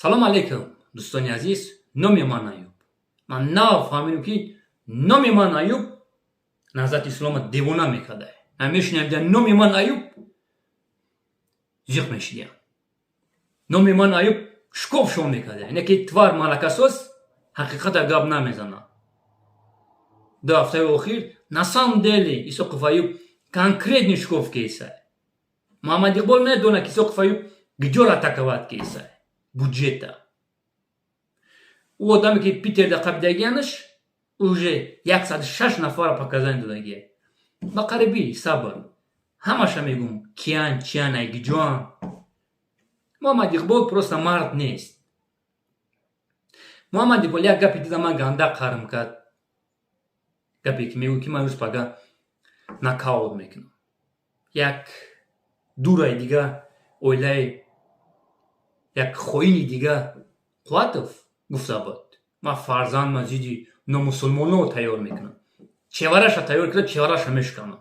Салом алейкум, дӯстони азиз. Номи ман Аюб. Ман нав фаҳмидам, ки номи ман Аюб Наҳзати Ислома девона мекарда. Мешунавида номи ман Аюб, зиқ мешидиям. Номи ман Аюб, шкофшон мекарда. Ине ки тварь молокосос ҳақиқата гап намезанад. 2 ҳафтаи охир на самом деле Исоқов Аюб конкретный шкоф кесай. Муҳаммад Иқбол медонад, ки Исоқов Аюб гиҷоро атаковать кесай. Буҷета. Ӯ одаме, ки Питерда қабидагианаш, уже 106 нафара показания додагия. Ба қарибӣ, сабр. Ҳамаша мегум, киян, чиян, ай гиҷоан. Муҳаммад Иқбол просто мард нест. Муҳаммад Иқбол як гапи дида, ман ганда қарм кард. Гапе ки мегӯ, ки ман рӯз пага нокаут мекунам. Як дураи дига, оилаи як хоини дига Қувватов гуфта буд: ман фарзандма зидди номусулмоно тайёр мекунам. Чевараша тайёр карда, чевараша мешуканам.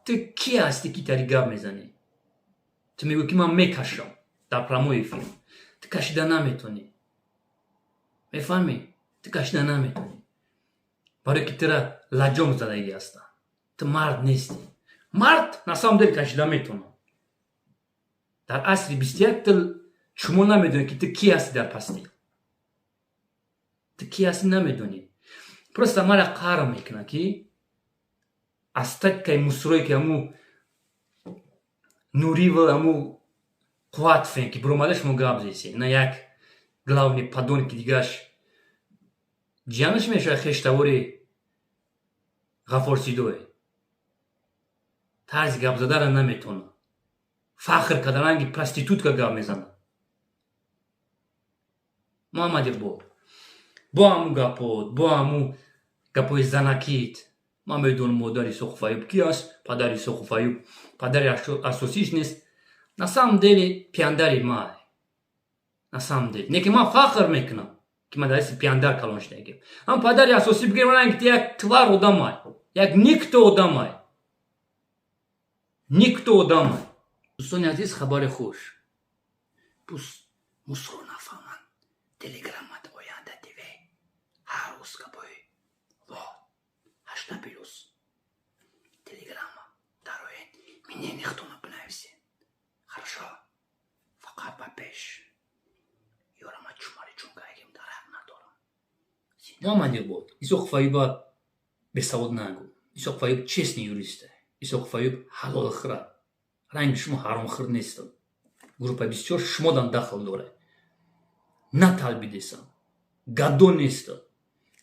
Ту ки ҳастӣ, ки тари гап мезанӣ? Ту мегӯӣ, ки ман мекашам дар прямой эфир. Ту кашида наметонӣ. Мефаҳмӣ? Ту кашида наметонӣ. Барое ки тура лаҷом задагӣ ҳастанд. Ту мард нестӣ. Мард на самом деле кашида метавонад. Дар асри 21 ту шумо намедонӣ, ки ту кӣ ҳастӣ дар пастӣ. Ту кӣ ҳастӣ, намедонӣ. Просто мара қаҳр мекунад, ки остаткаи мусорое, ки ҳаму Нуриву ҳаму Қувватфен, ки биромада, шумо гап зесед. На як главный подонки дигаш ҷиянаш мешавад, хештавори Ғафор Сидое. Тарзи гап задара наметавонад. Фахр карда, ранги проститутка гап мезанад. Муҳаммад Иқбол, бо ҳамун гапот, бо ҳамун гапҳои занакит. Ман медонам, модари Исоқов Аюб ки аст, падари Исоқов Аюб падари асосиш нест. На самом деле пиандари май. На самом деле. Не ки ман фахр мекунам, ки ман дар дасти пиандар калон шудагим. Ҳам падари асосӣ бигирем, ки як тварь одамай, як никто одамай. Никто одамай. Дӯстони азиз, хабари хуш. Пусть мусоро нафаҳманд. Телеграммат Оянда ТВ ҳар рӯз гапҳои вот ҳашта плюс телеграмма дароен, мнениятона бинависен. Хорошо? Фақат ба пеш. Ёрама чумари чунгайгим дарак надорам. Муҳаммад Иқбол, Исоқов Аюба бесавод нагӯ. Исоқов Аюб честный юрист. Исоқов Аюб ҳалолхӯра. Ранги шумо ҳаромхӯр нестам. Группа 24 шумодан дахл дорад. Наталбидесам. Гадо нестам.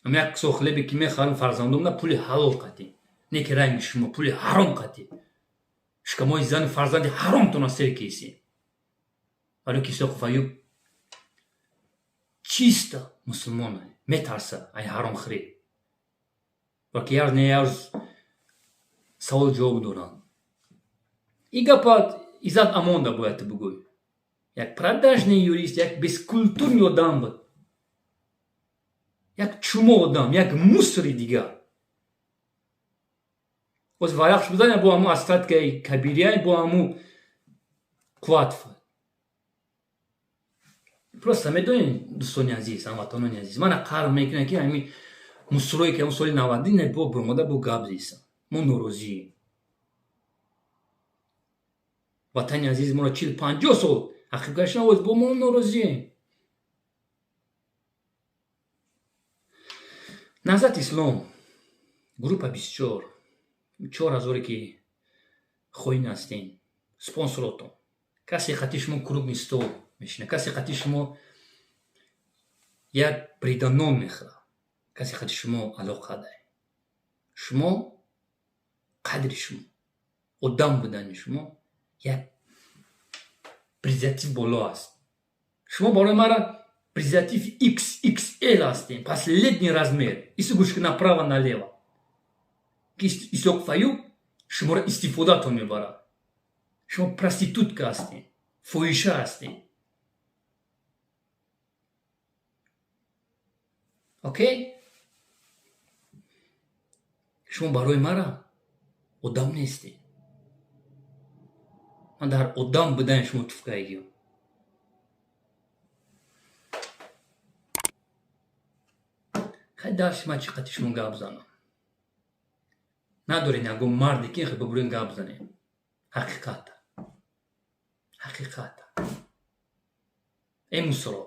Ам як кусок хлебе, ки мехарам фарзандом, на пули ҳалол қатӣ. Не ки ранги шумо пули ҳаром қатӣ. Шикамои зани фарзанди ҳаромтона сер кесӣ. Вале ки Исоқов Аюб чисто мусулмон, метарса ай ҳаромхӯрӣ. Балки як не як рӯз савол ҷавоб доранд. Ин гапа Иззат Амонда бояд ту бигӯй. Як продажный юрист, як бескультурный одам буд. Як чумо одам, як мусори дигар. Боз варақш бизанем бо ҳамун остаткаи кабирия, бо ҳамун Қувватов. Просто медонед, дӯстони азиз, ҳамватанони азиз, мана қаҳр мекунад, ки ҳамин мусорое, ки ҳамун соли навади не бо биромада, бо гап зесам. Мо норозием. Ватани азизи моро 40-50 сол ақиб гаштан, боз бо мо норозием. Наҳзати Ислом, группа 24, 4000-е ки хоин ҳастем, спонсоротон. Касе қати шумо круглый стол мешинад, касе қати шумо як брида нон мехӯрад, касе қати шумо алоқа дорад. Шумо қадри шумо, одам будани шумо як презерватив боло аст. Шумо барои мара презерватив XXL ҳастем, последний размер. Ису гӯш направо налево. Ки Исоқов Аюб шуморо истифодатон мебарад. Шумо проститутка ҳастем, фоҳиша ҳастем. Окей? Шумо барои мара одам нестед. Ман дар одам будани шумо туфкайгиём. Хай, дальше ман чӣ қати шумо гап занам? Надорем ягон марде, ки хел бибурем, гап занем. Ҳақиқата, ҳақиқата. Э, мусоро.